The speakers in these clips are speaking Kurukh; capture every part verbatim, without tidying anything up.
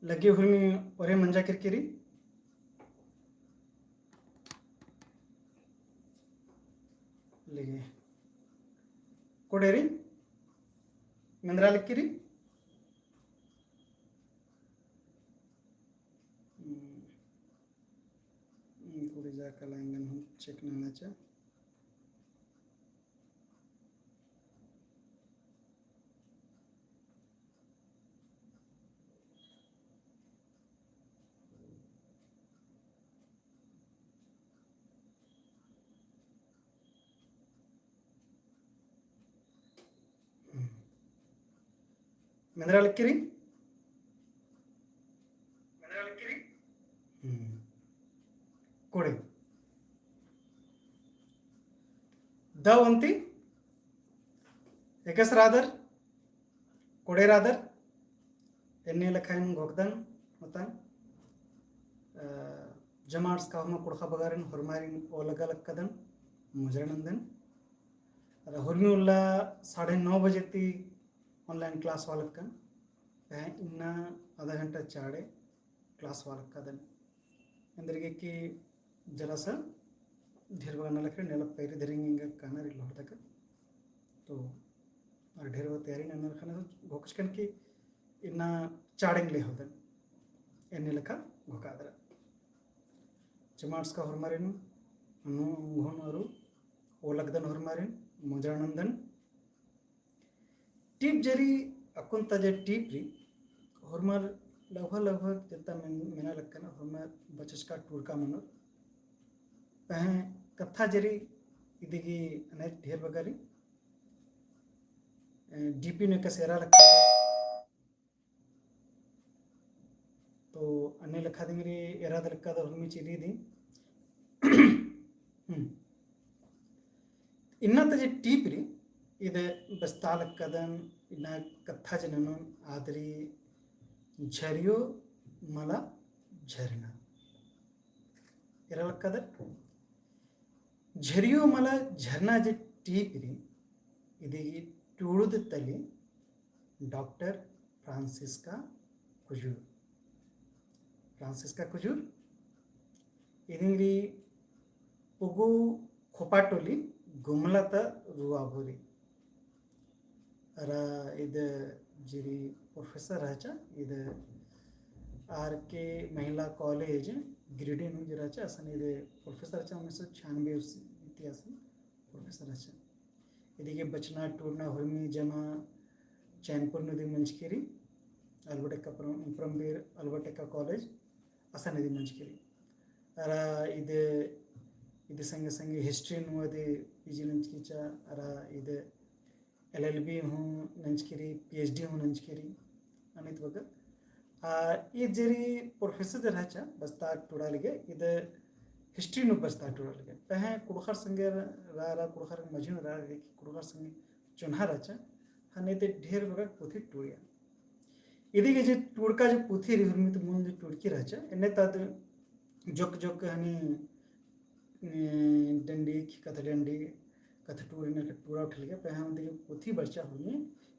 लग्गी हुरमी ओरे मंजा केरकी रई। लग्गी। कोड़े रई? मेंदरा लग्गी रई? हम्म। हम्म, कोड़े जा काला एंगन हूँ check नना चा। मेंदरा लग्गी रई? हम्म। कोड़े। दव ओन्ती एकासे रअदर, कोड़े रअदर, एन्ने लेखाइन घोखदन होता। अ, जमार्स का हुमा कुँड़ुख़ बगारिन होरमारिन ओलगा लक्कदन, मुजरा नन्दन। अरा हुरमी उल्ला साढ़े नौ बजे ती online class होआ लक्कन। पहें इन्ना आधा घंटा चाड़े class होआ लक्कदन। एन्देरगे कि जरा सा ढेर बग्गे नलख रई, नेला पैरी धरेंगे एंगा कहना रई लोहरदगा। तो अरा ढेर बग्गे तैयारी नना लखना, तो घोखचकन कि इन्ना चाड़ेंग ले होदन। एन्ने लेखा घोखादरा। जमार्स का होरमारिन, अन्नु उंगोन अरु ओलगदन होरमारिन, मुजरा नन्दन। टीप जरी अक्कुन ता जे टीप रई, होरमर लगभग लगभग जेतना मेन-, मेना लक्कन, होरमर बचचका टूड़का मनोर। पहें कत्था जरी इदिगी अनेक ढेर बग्गे रई, ए, डीपी नू एकासे एरा लक्कन। तो अन्ने लेखा दिम रई एरा दलका द हुरमी चिरी दिम। हम्म। इन्ना ता जे टीप रई, इद बस्ता लक्कदन, इन्ना कत्था जे ननोन आद रई झरियो मला झरना। एरा लक्कदर। झरियो मला झरना जे टीप रई, इदिगी टूड़ुद तली डॉक्टर फ्रांसिस्का कुजूर। फ्रांसिस्का कुजूर, इदिम रई पुगु खोपाटोली गुमला ता रुआ भोरी। अरा इद जिरी professor रहचा, इद आर के महिला college गिरिडीह नू जे रहचा, असन इद professor रहचा, उन्नीस सौ छियानबे उस इतिहास में professor रहचा। इदिगे बचना टूड़ना हुरमी जमा चैनपुर नू दिम मंजकी रई, अल्बर्ट एक्का परम-, परमवीर अल्बर्ट एक्का college, असन इदी मंजकी रई। अरा इद, इदी संगे संगे history नू अदी PG नंजकी चा, अरा इद LLB हूँ नंजकी रई, PhD हूँ नंजकी रई, अनित बग्गे। आ, इद जरी professor जे रहचा, बस्ता टूड़ा लगे, इद history नू बस्ता टूड़ा लगे। पहें कुँड़ुख़र संगे रा, रा, कुँड़ुख़र मझी नू रा, रा, कि कुँड़ुख़र संगे चोन्हा रहचा, हने ते ढेर बग्गे पुथी टूड़िया। इदिगे जे टूड़का जे पुथी रई हुरमी ती मुन्द टूड़की रहचा, एन्ने ता जोक जोक हनी, ए, डंडी, कत्था डंडी, कत्था टूड़ी ना टूड़ा उठल के, पहें इदिगे पुथी बरचा हुरमी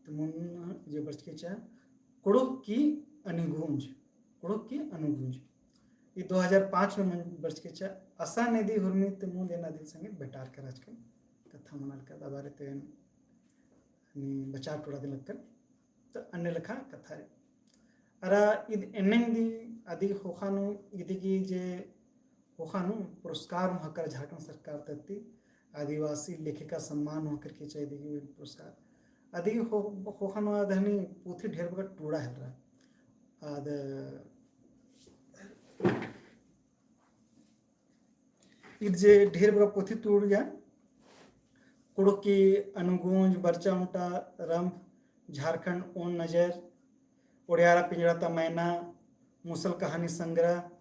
ती मुन्द जे बरचकी चा, कुँड़ुख़ की अनुगूँज, कुँड़ुख़ की अनुगूँज। ई दो हजार पाँच में मन बरचकी चा, असन इदी हुरमी ती मुन्द एन अदिन संगे बेटारका रहचकन, कत्था मना लक्कन, अबारे ते एन हनी बचार टूड़ा दिम लक्कन। तो अन्ने लेखा कत्था रई। अरा इद एन्नेम दिम अदी ख़ोख़ा नू इदिगी जे ख़ोख़ा नू पुरस्कार हूँ हकर झारखंड सरकार तरती आदिवासी लेखिका सम्मान हूँ हकर की चा इदिगी पुरस्कार। अदिगी ख़ो-, ख़ोख़ा नू आद हनी पुथी ढेर बग्गे टूड़ा हेलरा। आद इद जे ढेर बग्गे पुथी टूड़िया, कुँड़ुख़ की अनुगूँज, बरचा ओन्टा रम्भ, झारखंड ओन नजर, ओड़ियारा पिंजड़ा ता मैना, मुसल कहानी संग्रह,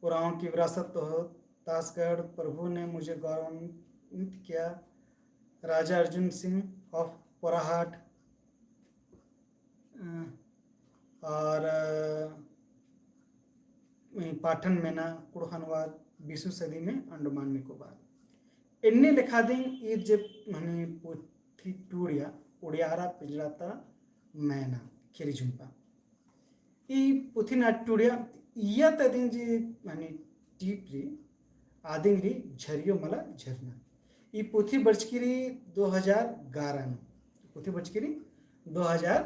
उराँव की विरासत तो हो, तासगढ़, प्रभु ने मुझे गौरवान्वित किया, राजा अर्जुन सिंह of पोराहाट, अ, और, अ, पाटन मेना, कुँड़ुख़ अनुवाद, बीसवीं सदी में अंडमान निकोबार। एन्ने लेखा दिम ईद जे मने पुथी टूड़िया, ओड़ियारा पिंजड़ा ता मैना, खीरी झुम्पा। ई पुथी ना टूड़िया, इया तदिन जे माने टीप री, आदिन री झरियो मला झरना। ई पुथी बरचकी री दो हजार ग्यारह नू। पुथी बरचकी री दो हजार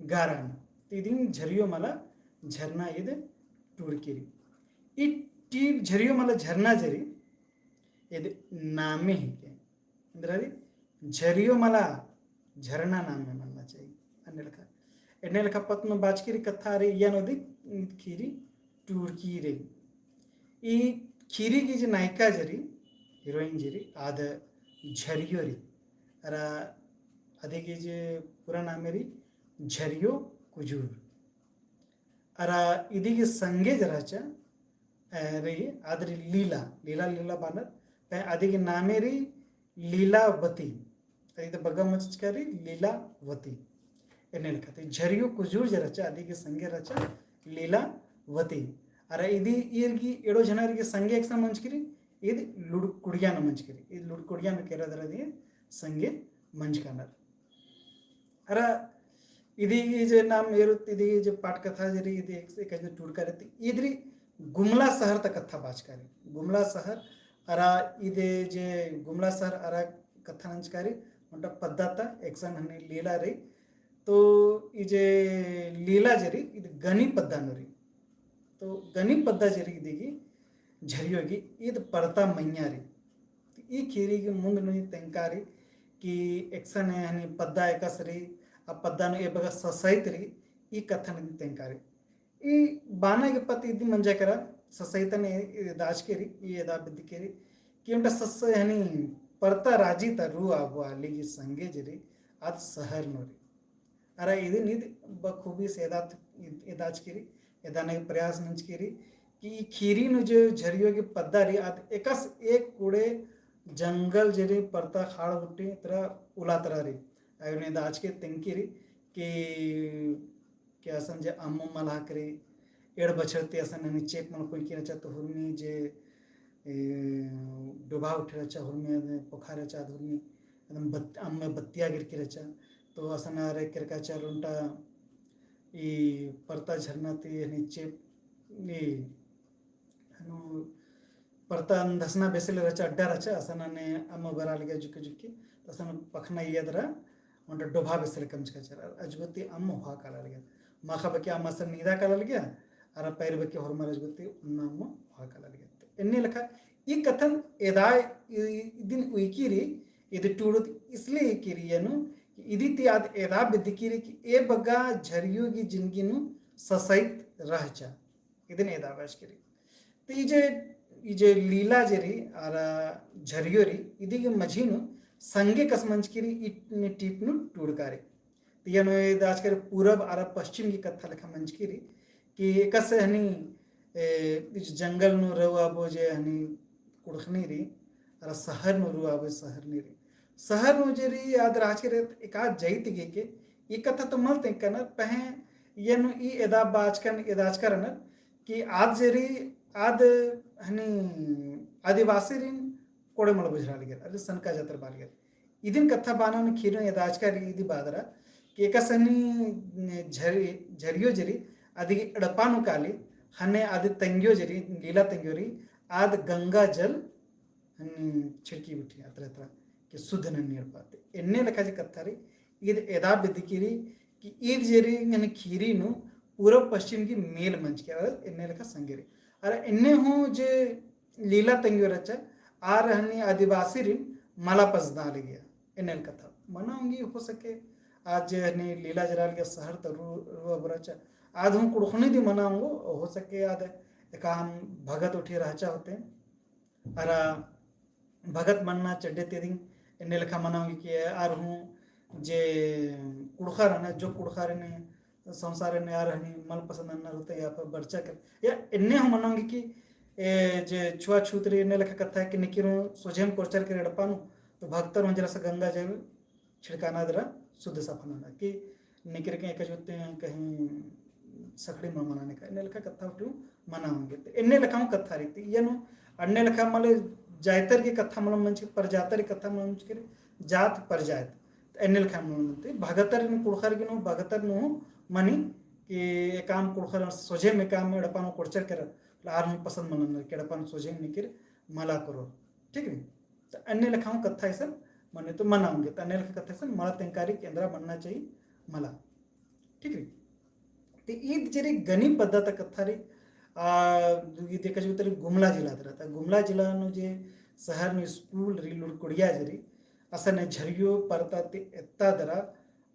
ग्यारह नू। तो इदिन झरियो मला झरना ईद टूड़की री। ई टीप झरियो मला झरना जे री, ईद नामे हिके। एन्दरा री झरियो मला झरना नामे मन्ना चाहिए। अन्ने लेखा, एन्ने लेखा पत्त नू बाचकी री कत्था री, इया नू दी ख़ीरी टूड़की री। ई ख़ीरी की जे नायिका जे री, heroine जे री, आद झरियो री। अरा अदी की जे पूरा नामे री झरियो कुजूर। अरा इदी की संगे जे रहचा, अ, रई, आद री लीला, लीला, लीला बानर, तै अदी की नामे री लीलावती। अदी तो बग्गे मचका री लीलावती। एन्ने लेखा ती झरियो कुजूर जे रहचा, अदी की संगे रहचा लीलावती। अरा इदी ईर की एड़ो झना री की संगे एकसन मंजकी री, ईद लुड़कुड़िया नू मंजकी री। ईद लुड़कुड़िया नू केरा दरा दी संगे मंजकानर। अरा इदी ई जे नाम एरु इदी ई जे पाट कत्था जे री, इदी एक, एक जे टूड़का री ती, इद री गुमला सहर ता कत्था बाचका री। गुमला सहर अरा इदे जे गुमला सहर अरा कत्था नंजका री, ओन्टा पद्दा ता एकसन हनी लीला री। तो ई जे लीला जे री, इद गनी पद्दा नू री। तो गनी पद्दा जे री इदी की झरियो की ईद परता मइय्याँ री। तो ई ख़ीरी की मुन्द नू तेंगका री कि एकसन हनी पद्दा एकासे री, आ पद्दा नू ए बग्गे ससइत री, ई कत्थन तेंगका री। ई बाना के पत्त इदी मंजा केरा, ससइतन ए-, एदाचकी री, ई एदा बेद्दकी री, कि ओन्टा सस हनी परता राजी ता रु आबो आली की संगे जे री, आद सहर नू री। अरा इदिन ईद बखूबी से एदात, एदाचकी री, एदाना के प्रयास नंजकी री, कि ई ख़ीरी नू जे झरियो की पद्दा री, आद एकासे एक कुड़े जंगल जे री परता खाड़ गुट्ठी तरा उला तरा री। अयो ने एदाचकी तेंगकी री, कि कि असन जे अम्म मलहक री, एड़ बछर ती असन हनी चेंप मल कुइकी रहचा तो हुरमी जे, ए, डोभा उठी रहचा, हुरमी अदे पोखा रहचा, अद हुरमी एकदम बत-, अम्म बत्तिया गिरकी रहचा। तो असन आर केरका चार ओन्टा ई परता झरना ती हनी चेंप, ई हनु परता धसना बेसे ले रहचा, अड्डा रहचा, असन हनी अम्म बरआ लगिया जुक्की जुक्की, तो असन पखना इया दरा, ओन्टा डोभा बेसे ले कमचका चार, अजगुती अम्म होआ काला लगिया। माखा बकी अम्म असन नीदा काला लगिया, अरा पैर बकी होरमर अजगुती ओन्ना अम्म होआ काला लगिया। तो एन्ने लेखा, ई कत्थन एदा, ई, ई दिन उइकी री, इदी टूड़ुत इसलिए उइकी री एनु, कि इदी ती आद एदा बेद्दकी री कि ए बग्गे झरियो की जिनगी नू ससइत रहचा। इदिन एदा बाचकी री। तो ई जे, ई जे लीला जे री, अरा झरियो री, इदी के मझी नू संगे कस मंजकी री, ई टीप नू टूड़का री। तो इया नू एदाचकी री पूरब अरा पश्चिम की कत्था लेखा मंजकी री, कि एकासे हनी, ए, ई जे जंगल नू रऊ आबो जे हनी कुँड़ुख़नी री, अरा सहर नू रऊ आबो सहरनी री। सहर नू जे री आद रहचकी री एका जाइत गे के, ई कत्था तो मल तेंगकनर, पहें इया नू ई एदा बाचकन, एदाचका रअनर, कि आद जे री, आद हनी आदिवासीरिन कोड़े मल बुझरआ लगियर, अरे सनका जातर बआ लगियर। इदिन कत्था बाना नू ख़ीरी नू एदाचका री इदी बआ दरा, कि एकासे हनी झरि-, झरियो जे री, अदी एड़पा नू काली, हने अदी तंग्यो जे री, लीला तंग्यो री, आद गंगा जल हनी छिड़की बिठी अतरा अतरा कि शुद्ध नन्नी एड़पा। तो एन्ने लेखा जे कत्था री, ईद एदा बेद्दकी री कि ईद जे री हनी ख़ीरी नू पूरब पश्चिम की मेल मंजकी, अरा एन्ने लेखा संगे री। अरा एन्ने हूँ जे लीला तंग्यो रहचा, आर हनी आदिवासीरिन मला पजदआ लगिया, एन्ने लेखा कत्था। मना ओंगी हो सके, आद जे हनी लीला जे रआ लगिया सहर ता रु-, रऊ आबो रहचा, आद हूँ कुँड़ुख़नी दी मना ओंगो, हो सके आद एकाम भगत उठी रहचा होते। अरा भगत मन्ना चड्डे ती इदिन एन्ने लेखा मना ओंगी कि आर हूँ जे कुँड़ुख़र हने, जो कुँड़ुख़र हने, संसार नू आर हनी मल पसंद नन्नर होते या फिर बरचा कर, या एन्ने हूँ मना ओंगी कि ए जे छुआछूत री एन्ने लेखा कत्था कि नेकिर हूँ सोझेम कोरचर केरी एड़पा नू, तो भगतर हूँ जरा सा गंगा जल छिड़काना दरा शुद्ध सफा नना कि नेकिर के एका जुत्ते कहीं सखड़ी मल मनाने का, एन्ने लेखा कत्था उठी मना ओंगी। तो एन्ने लेखा हूँ कत्था री ती, इया नू अन्ने लेखा मले जाइतर की कत्था मल मंजकी, परजातर की कत्था मल मंजकी, जात परजात। तो एन्ने लेखा मल मंजकी, भगतर नू कुँड़ुख़र की नू, भगतर नू मनी कि एकाम कुँड़ुख़र सोझेम एकाम एड़पा नू कोड़चर केरर, आर हूँ पसंद मल ननर कि एड़पा नू सोझेम निकिर मला कोरर। ठीक रई? तो अन्ने लेखा हूँ कत्था इसन मने तो मना ओंगे, तो अन्ने लेखा कत्था इसन मला तेंगका रई कि एन्दरा मन्ना चाही मला। ठीक रई? तो ईद जे रई गनी पद्दा ता कत्था रई, आ, ईद एका जो तरी गुमला जिला दरा, तो गुमला जिला नू जे शहर नू स्कूल रई लुड़कुड़िया जे रई, असन झरियो परता ती एत्ता दरा,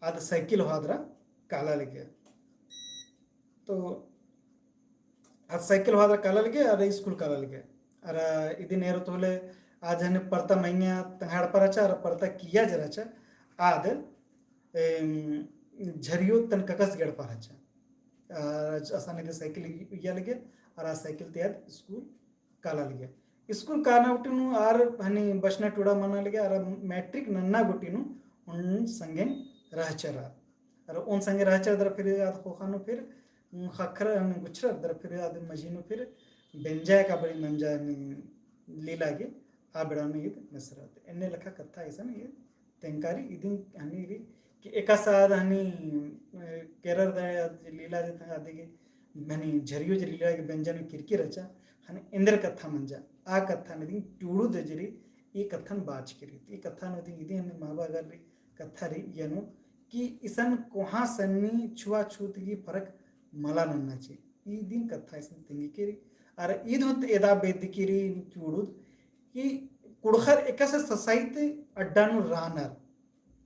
आद साइकिल होआ दरा काला लगे। तो आद साइकिल होआ दरा काला लगे, आद स्कूल काला लगे। अरा इदिन एरोत होले आद हने परता मइय्याँ तंग्है एड़पा रहचा, अरा परता किय्या जे रहचा, आद, एम, झरियो तन ककस गे एड़पा रहचा। अरा असन इदे साइकिल इय्या लगे, अरा साइकिल ती आद स्कूल काला लगे। स्कूल काना गूटी नू आर हनी बछना टूड़ा मना लगे, अरा मैट्रिक नन्ना गूटी नू ओन संगेन रहचर। अरा ओन संगे रहचर दरा फिर आद ख़ोख़ा नू फिर, उम, ख़क्खर हनी गुछरर दरा फिर आद मझी नू फिर बेंजा एका बड़ी मंजा हनी लीला गे आ बेड़ा नू ईद मेसरर। एन्ने लेखा कत्था इसन ईद तेंगका रई इदिन हनी रई कि एकासे आद हनी, अ, केरर दरा लीला जे तंग्है अदिगे हनी झरियो जे लीला गे बेंजा नू किरकी रहचा, हनी एन्देर कत्था मंजा, आ कत्था नू इदिन टूड़ुद जे रई, ई कत्थन बाचकी रई, ई कत्था नू इदिन, इदिन हनी महबा गर रई, कत्था रई इया नू कि इसन कोहाँ सन्नी छुआछूत गही फरक मला नन्ना चाही। इदिन कत्था इसन तेंगकी रई। अरा ईद हूँ एदा बेद्दकी रई टूड़ुद कि कुँड़ुख़र एकासे ससाइत अड्डा नू रअनर।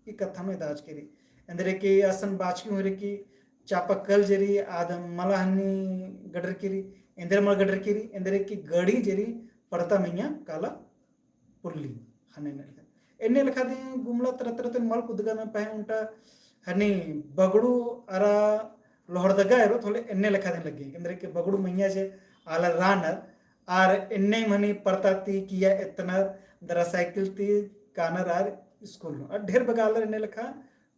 ई कत्था नू एदा बाचकी रई। एन्देर कि असन बाचकी हूँ रई कि चापाकल जे रई आद मला हनी गडरकी रई, एन्देर मला गडरकी रई, एन्देर कि गड़ी जे रई परता मइय्याँ काला पोल्ली। हने एन्ने लेखा, एन्ने लेखा दिम गुमला तरह तरह ते मल कुद्दका ना पहें ओन्टा हनी बगड़ू अरा लोहरदगा एरोत होले एन्ने लेखा दिम लग्गी। एन्देर कि बगड़ू मइय्याँ जे आलर रअनर, आर एन्ने हनी परता ती किय्या एत्तनर, दरा साइकिल ती कानर आर स्कूल नू। अरा ढेर बग्गे आलर एन्ने लेखा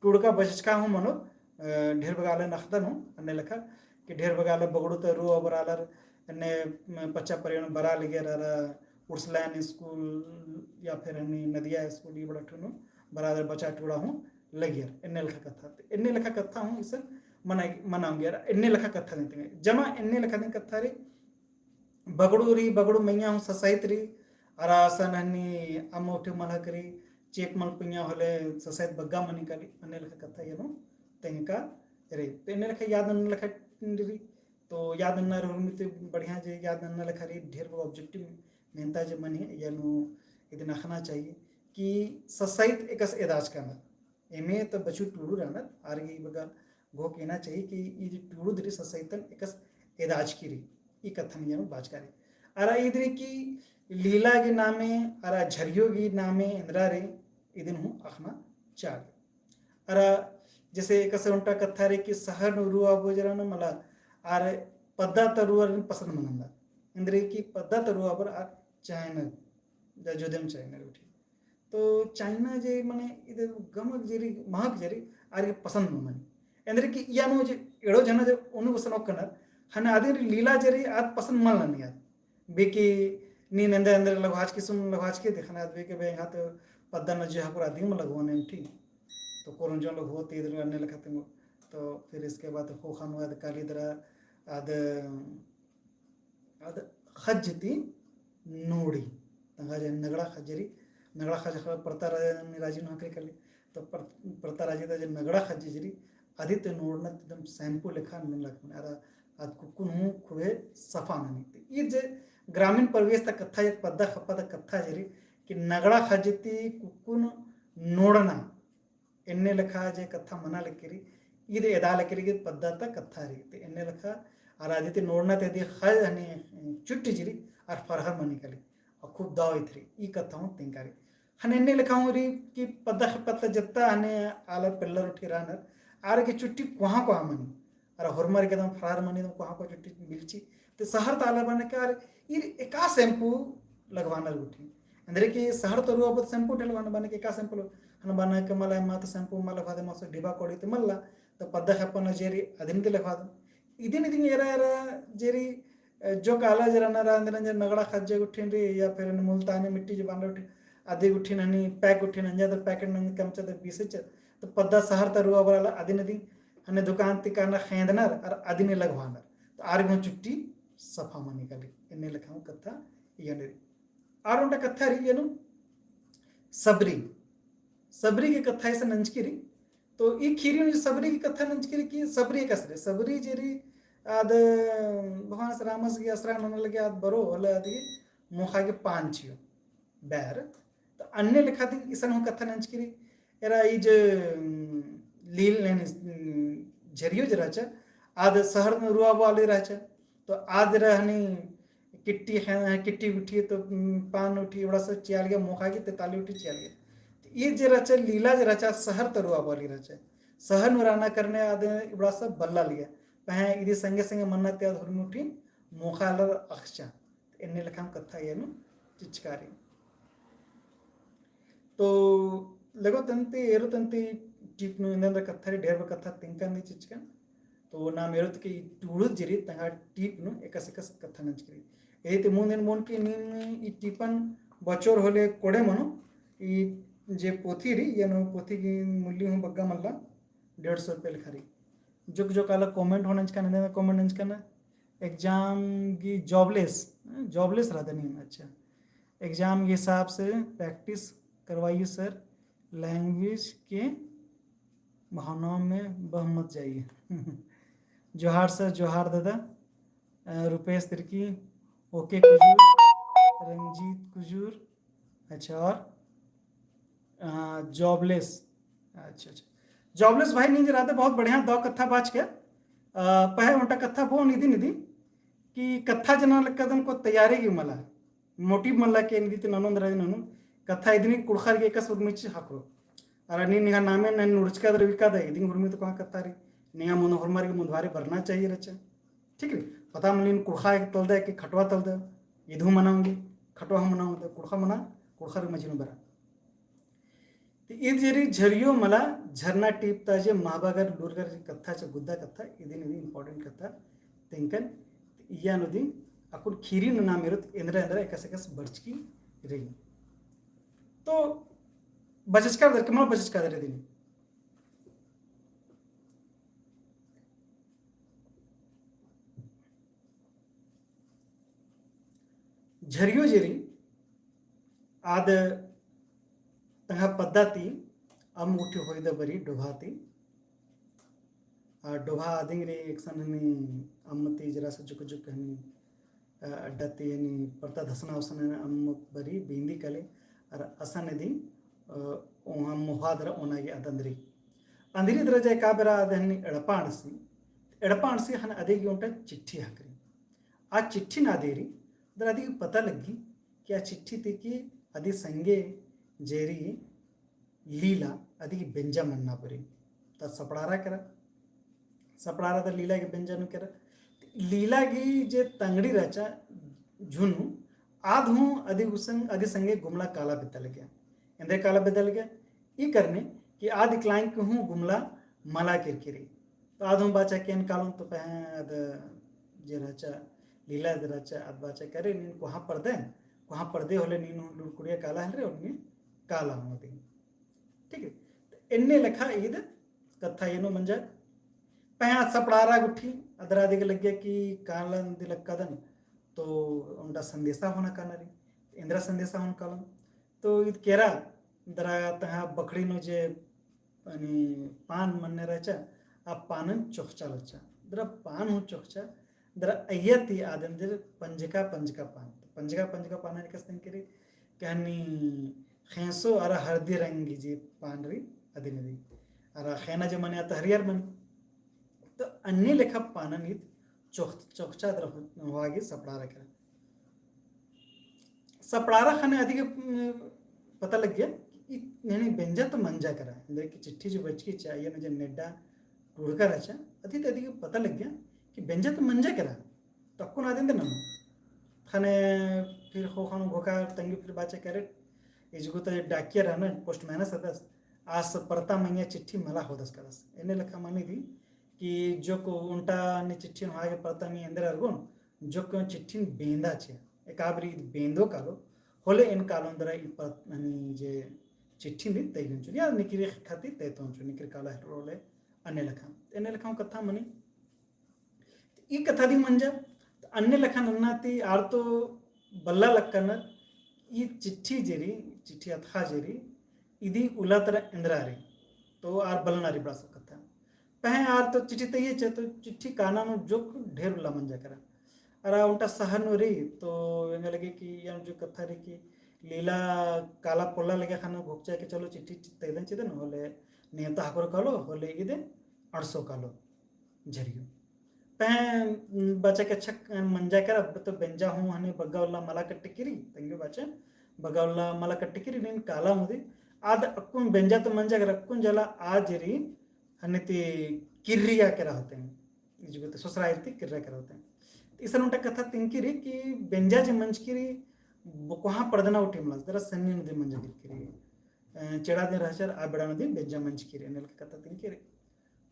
टूड़का बचचका हूँ मनो, अ, ढेर बग्गे आलर नखदन हूँ, एन्ने लेखा कि ढेर बग्गे आलर बगड़ू ता रऊ अबर आलर एन्ने, म, पच्चा परियन बरआ लगियर अरा उड़सलायन स्कूल या फिर हनी नदिया स्कूल ई बड़ा ठिन नू बरआ दरा बचा टूड़ा हूँ लगियर, एन्ने लेखा कत्था। एन्ने लेखा कत्था हूँ इसन मना, मना ओंगियर, एन्ने लेखा कत्था दिम तेंगा। जमा एन्ने लेखा दिम कत्था रई, बगड़ू रई, बगड़ू मइय्याँ हूँ ससाइत रई, अरा असन हनी अम्म उठे मलहक रई, चेंप मल पुइय्याँ होले ससाइत बग्गे मनी काली, एन्ने लेखा कत्था इया नू तेंगका रई। तो एन्ने लेखा याद नन्ना लेखा रई, तो याद नन्ना रई, उर्मी ते बढ़िया जे याद नन्ना लेखा रई, ढेर बग्गे objective मेन्ता जे मनी, इया नू इदिन अख़ना चाही कि ससाइत एकासे एदाचका रअनर। एमे त बछू टूड़ू रअनर, आर गे ई बग्गे घोख एना चाही कि ई जे टूड़ुद रई ससाइतन एकासे एदाचकी रई, ई कत्थन इया नू बाचका रई। अरा ईद रई कि लीला गही नामे, अरा झरियो गही नामे एन्दरा रई, इदिन हूँ अख़ना चाही। अरा जैसे एकासे ओन्टा कत्था रई कि शहर नू रऊ अबोर जे रअनर मला, आर पद्दा ता रऊ आर पसंद मल नन्नर। एन्देर कि पद्दा ता रऊ अबोर आर चाहनर, जा जोधेम चाहनर उठी। तो चाइना जे मने इदे गमक जे रई, महक जे रई, आर गे पसंद मल मनी। एन्देर कि इया नू जे एड़ो झना जे ओनु गुसन ओक्कनर, हने अदिन लीला जे रई आद पसंद मल ननियर। बेके नीन एन्देर एन्देर लगवाचकी सुन लगवाचकी देखना आद बेके बे एंगा तो पद्दा नू जे हकुर अदिम लगवाने ठीक। तो कोरोन जोन लगवाओ ते इदर अन्ने लेखा तेंगो। तो फिर इसके बाद ख़ोख़ा नू आद काली दरा आद आद ख़ज्ज ती नोड़ी। तंग्है जे नगड़ा ख़ज्ज रई, नगड़ा ख़ज्ज ख़-, परता रा-, राजी नू हकरी काली। तो पर-, परता राजी ता जे नगड़ा ख़ज्ज जे रई, अदी ती नोड़ना ती एकदम shampoo लेखा नू लगना। अरा आद कुक्कुन हूँ खूबे सफा ननी। तो ई जे ग्रामीण परिवेश ता कत्था, जे पद्दा ख़ेप्पा ता कत्था जे रई, कि नगड़ा ख़ज्ज ती कुक्कुन नोड़ना, एन्ने लेखा जे कत्था मना लगी रई, ईद एदा लगी रई कि पद्दा ता कत्था रई। ते एन्ने लेखा अरा अदी ती नोड़ना ती अदी ख़ज्ज हनी चुट्टी जे रई, आर फरहर मनी काली, अरा खूब दव इथरी, ई कत्था हूँ तेंगका रई। हने एन्ने लेखा हूँ रई कि पद्दा ख़ेप्पा ता जत्ता हने आलर पेल्लर उठी रअनर, आर गे चुट्टी कोहाँ कोहाँ मनी, अरा होरमर गे एकदम फरहर मनी, एकदम कोहाँ कोहाँ चुट्टी बिलची। ते शहर ता आलर बअनर कि आर ईर एका shampoo लगवानर गुट्ठी। एन्देर कि शहर ता रऊ अबोर shampoo ढेर लगवानर, बअनर कि एका shampoo लग-, हने बअनर कि मला एमा ता shampoo मला लगवादम, मकसद डिबा कोड़ी ती मल्ला, तो पद्दा ख़ेप्पा नू जे रई अदिन ती लगवादम। इदिन इदिन एरा एरा जे रई, अ, जो काला जे रअनर, एन्देर जे नगड़ा ख़ज्ज गुट्ठिन रई, या फिर मुल्तानी मिट्टी जे बअनर गुट्ठिन, अदी गुट्ठिन हनी pack गुट्ठिन नंजा ता packet नंजा कमचा ता बीस च, तो पद्दा शहर ता रऊ अबोर आलर अदिन अदिन हने दुकान ती काना खेंदनर अरा अदिन लगवानर। तो आर गे हूँ चुट्टी सफा मनी काली। एन्ने लेखा हूँ कत्था इय्या नू रई। आर ओन्टा कत्था रई एनु सबरी। सबरी गे कत्था इसन नंजकी रई। तो ई खीरी नू सबरी गे कत्था नंजकी रई कि सबरी एकासे रई, सबरी जे रई आद भगवान रामस गे असरा नना लगे आद बरो होले आद गे मोख़ा गे पान चिओ बैर। तो अन्ने लेखा दिम इसन हूँ कत्था नंजकी रई। एरा ई जे, उम, लील, नहीं, नहीं, उम, झरियो जे रहचा, आद सहर नू रुआ बाली रहचा। तो आद रहनी किट्टी खे-, किट्टी गुट्ठी तो, उम, पान गुट्ठी एबड़ा सब चिआ लगिया, मोख़ा गे तेताली गुट्ठी चिआ लगिया। तो ई जे रहचा, लीला जे रहचा, सहर ता रुआ बाली रहचा। सहर नू रअना करने आद एबड़ा सब बल्ला लगिया। पहें इदी संगे संगे मन्ना ती आद हुरमी गुट्ठी मोख़ा आलर अख़चा। एन्ने लेखा हूँ कत्था एनु चिचका रई। तो लगो तन्ती, एरो तन्ती टीप नू एन्देर एन्देर कत्था रई, ढेर बग्गे कत्था तिंकन दी चिचकन। तो नाम एरो तक ई टूड़ुत जे रई तंग्है टीप नू एकासे एकासे कत्था नंजकी रई। एते मुन्द एन मोन कि नीम ई टीपन बचोर होले कोड़े मनो, ई जे पोथी रई, एन पोथी गे मूल्य हूँ बग्गे मल्ला, डेढ़ सौ रुपये लेखा रई। जोक जोक आलर comment हूँ नंजकन, एन्देर comment नंजकन, exam गे jobless, jobless रअदन नीम, अच्छा। Exam के हिसाब से practice करवाइए sir, language के बहानों में बह मत जाइए। जोहार sir, जोहार दादा। अ, रुपेश तिर्की, OK कुजूर, रंजीत कुजूर, अच्छा, और, अ, jobless, अच्छा, अच्छा, jobless भाई निंज रअदय, बहुत बढ़िया, दव कत्था बाचकय। अ, पहें ओन्टा कत्था बओन इदिन इदी कि कत्था जे नना लगदन को तैयारी गे मला, motive मल्ला कि एन इदी ती ननोन दरा ननोन, कत्था इदिन कुँड़ुख़र गे एकासे उर्मी चिच्च ख़क्खरो। अरा नीन निंग्है नामे नन नुड़चका दरा विका दय, इदिन उर्मी तो कोहाँ कत्था रई, निंग्है मुन्द होरमर गे मुन्दभारे बरना चाहिए रहचा। ठीक रई? पता मल्ला नीन कुँड़ुख़ा तलदय कि खटवा तलदय, इद हूँ मना ओंगी, खटवा हूँ मना ओंगी, कुँड़ुख़ा मना, कुँड़ुख़र मझी नू बरा। तो ईद जे रई झरियो मला, झरना टीप ता जे महबागर लूरगर कत्था चा गुद्दा कत्था, इदिन इदी important कत्था तेंकन, इय्या नू दिम अक्कुन खीरी नू नाम एरोत एन्दरा एन्दरा एकासे एकासे बरचकी रई। तो बचचका दर के मला बचचका दर इदिन। झरियो जे रई आद तंग्है पद्दा ती अम्म गुट्ठी होइदा बरई डोभा ती। आ डोभा अदिंग रई एकसन हनी अम्म ती जरा सा जुक जुक हनी, अ, अड्डा ती हनी परता धसना उसन हनी अम्म बरई बींदी काली, अरा असन इदिंग, अ, ओहाँ मोहा दरा ओना गे अदंदरी। अंदरी दरा जाय का बेरा आद हनी एड़पा अंड़सी, एड़पा अंड़सी हनी अदी गे ओन्टा चिट्ठी हकरी। आ चिट्ठी ना देरी, दरा अदी गे पता लग्गी कि आ चिट्ठी ती कि अदी संगे जे रई लीला अदी गे बेंजा मन्ना बरई। ता सपड़ारा केरा, सपड़ारा ता लीला गे बेंजा नू केरा। लीला गे जे तंगड़ी रहचा झुनू, आद हूँ अदी गुसन, अदी संगे गुमला काला बेद्दा लगिया। एन्देर काला बेद्दा लगिया, ई करने कि आद इकलांग के हूँ गुमला मला केरकी रई। तो आद हूँ बाचा कि एन कालोन तो पहें आद जे रहचा, लीला जे रहचा, आद बाचा कि अरे नीन कोहाँ परदे, कोहाँ परदे होले नीन हूँ लूर कुड़िया काला हेलरे, और नीन काला हूँ अदी। ठीक है, तो एन्ने लेखा ईद कत्था एनु मंजा। पहें आद सपड़ारा गुट्ठी, अदरा अदी गे लग्गिया कि कालन दी लक्कादन, तो ओन्टा संदेशा होना काना रई, एन्दरा संदेशा होना कालोन। तो ईद केरा, दरा तंग्है बखड़ी नू जे यानी पान मन्ने रहचा, आ पानन चोखचा लच्चा। दरा पान हूँ चोखचा, दरा अइय्या ती आद एन्देर पंजका पंजका पान। पंजका पंजका पान हनी कस तेंगकी रई, कि हनी खेंसो अरा हरदी रंग जे पान रई अदिन रई। अरा खेना जे मनी आद हरियर मनी। तो अन्ने लेखा पानन ईद चोख-, चोखचा दरा होआ गे सपड़ारा केरा। सपड़ारा ख़ने अदी गे, उम, पता लग्गिया कि ई, यानी बेंजा तो मंजा केरा, एन्देर कि चिट्ठी जो बचकी चा, यानी जो नेड्डा टूड़का रहचा, अदी ती अदी गे पता लग्गिया कि बेंजा तो मंजा केरा, तो अक्कुन आद एन्देर ननोन। ख़ने फिर ख़ो ख़ने घोखा तंगी फिर बाचा कि अरे, इजगो तो डाकिया रहनर, postman अस रअदस, आस परता मइय्याँ चिट्ठी मला होअदस कादस। एन्ने लेखा मनी दी कि जोक ओन्टा ने चिट्ठी नू होआ गे परता मइय्याँ एन्देर अरगोन, जोक चिट्ठिन बेंदा चिआ। एका बारी ईद बेंदो कालो, होले एन कालोन दरा ई परत, यानी जे चिट्ठिन दी तैगोन चिओन, या निकिरी ख़ेक्खा ती तैतोन चिओन, निकिरी काला हेलरो होले अन्ने लेखा, अन्ने लेखा कत्था मनी। ई कत्था दिम मंजा, अन्ने लेखा नन्ना ती आर तो बल्ला लक्कनर, ई चिट्ठी जे रई, चिट्ठी अतख़ा जे रई, इदी उल्ला तरा एन्दरा रई, तो आर बलना रई बड़ा सो कत्था। पहें आर तो चिट्ठी तइयचे, तो चिट्ठी काना नू जोक ढेर उल्ला मंजा केरा। अरा ओन्टा शहर नू रई, तो एंगा लगे कि एन जो कत्था रई कि लीला काला पोल्ला लगे ख़ने घोकचा कि चलो चिट्ठी तइदन चिदन, होले नेवता ख़क्खरो कालो, होले इदे अंड़सो कालो झरियो। पहें बाचा कि अच्छा मंजा केरा, तो बेंजा हूँ हने बग्गा उल्ला मला कट्टकी रई, तंग्यो बाचा बग्गा उल्ला मला कट्टकी रई, नीन काला मुदी, आद अक्कुन बेंजा तो मंजा केरा, अक्कुन जाला आ जे रई, हने ती किर्रिया केरा होते हैं। इजगो ते सोसरा इरती किर्रा केरा होते हैं। तो इसन ओन्टा कत्था तिंकी रई कि बेंजा जे मंजकी रई, बोकोहा पड़दना उठी मला, दरा सन्नी नदी मंजा किरकी रई। अ, चेड़ा दिन रहचर, आ बेड़ा नदी बेंजा मंजकी रई, अन्ने लेखा कत्था तिंकी रई।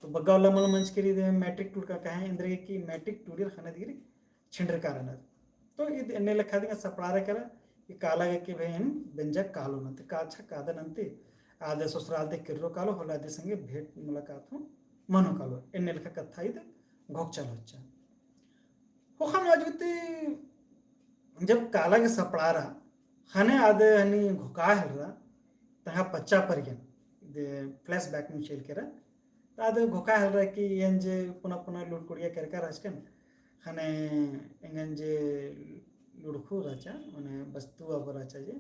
तो बग्गा उल्ला मला मंजकी रई, दे मैट्रिक टूड़का कहे, एन्देरगे कि मैट्रिक टूड़िर ख़ने दिरी छिंडरका रअनर। तो इद अन्ने लेखा दिंगा सपड़ारा केरा कि काला गे कि भई एन बेंजा कालो नन्ती, का अच्छा कादन नन्ती, आद सोसराल ती किर्रो कालो, होले अदी संगे भेंट मुलाकात हूँ मनो कालो, अन्ने लेखा कत्था इद घोकचल होच्चा। ख़ोख़ा नू अजगुती जब काला गे सपड़ारा, ख़ने आद हनी घोका हेलरा, तंग्है पच्चा परियन, दे flashback नू चइल केरा, तो आद घोका हेलरा कि एन जे पुना पुना लुड़कुड़िया केरका रहचकन, ख़ने एंगन जे लुड़खु रहचा, मने बस्तु अब रहचा जे,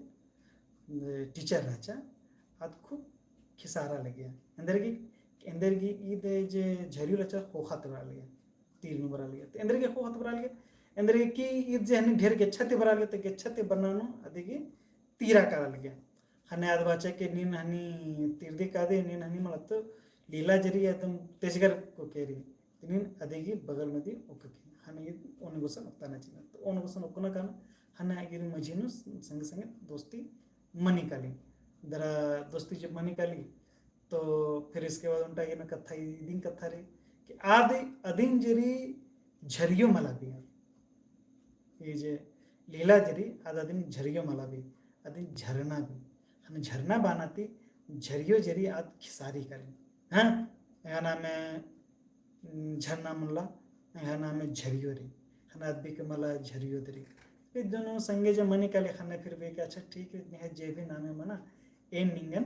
teacher रहचा, आद खूब खिसारा लगिया। एन्देरगे, एन्देरगे ईद जे झरियो रहचा ख़ोख़ा ती बरआ लगिया, तीर नू बरआ लगिया। तो एन्देरगे ख़ोख़ा ती बरआ लगिया, एन्देरगे कि ईद जे हनी ढेर गेच्छा ती बरआ लगिया, तो गेच्छा ती बरना नू अदिगे तीरा काला लगिया। ख़ने आद बाचा कि नीन हनी तीर दी कादी, नीन हनी मला तो लीला जे रई एकदम तेजगर कोके रई। तो नीन अदिगे बगल नू दी ओक्की। ख़ने ईद ओन गुसन ओक्कना चिअना। तो ओन गुसन ओक्कना काना, ख़ने ईर मझी नू संगे संगे दोस्ती मनी काली। दरा दोस्ती जब मनी काली, तो फिर इसके बाद ओन्टा गे ना कत्था, इदिन कत्था रई कि आद अदिन जे रई झरियो मला बई। ई जे लीला जे रई, आद अदिन झरियो मला बई, अदिन झरना बई। ख़ने झरना बअना ती झरियो जे रई आद खिसारी काली। हाँ, एंग्है नामे झरना मल्ला, एंग्है नामे झरियो रई। ख़ने आद बेके मला झरियो दरी। फिर दोनों संगे जे मनी काली ख़ने फिर बेके अच्छा ठीक है, निंग्है जे भी नामे मना, एन निंगन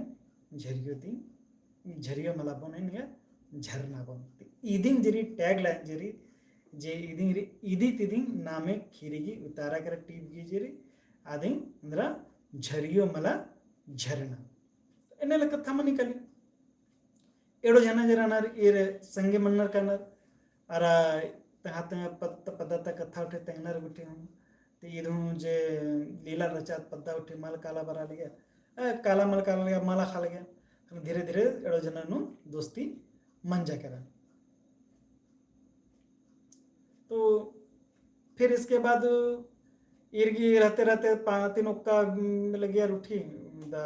झरियो दी, झरियो मला बओन, एन निंगन झरना बओन। तो इदिन जे रई tagline जे रई, जे इदिन रई, इदी तिदिन नामे खीरी गही उतारा केरा टीप गही जे रई, आदिन एन्दरा झरियो मला झरना। एन्ने लेखा कत्था मनी काली। एड़ो झना जे रअनर ईर संगे मन्नर कानर, अरा तंग्है तंग्है पद-, पद्दा ता कत्था उठे तेंगनर गुट्ठी हूँ। तो ईद हूँ जे लीला रहचा पद्दा उठे मल काला बरआ लगिया, अ, काला मल काला लगिया, मला खा लगिया। धीरे धीरे एड़ो झना नू दोस्ती मंजा केरा। तो फिर इसके बाद ईर गही रहते रहते पा-, तीन ओक्का, उम, लगियर उठी, दा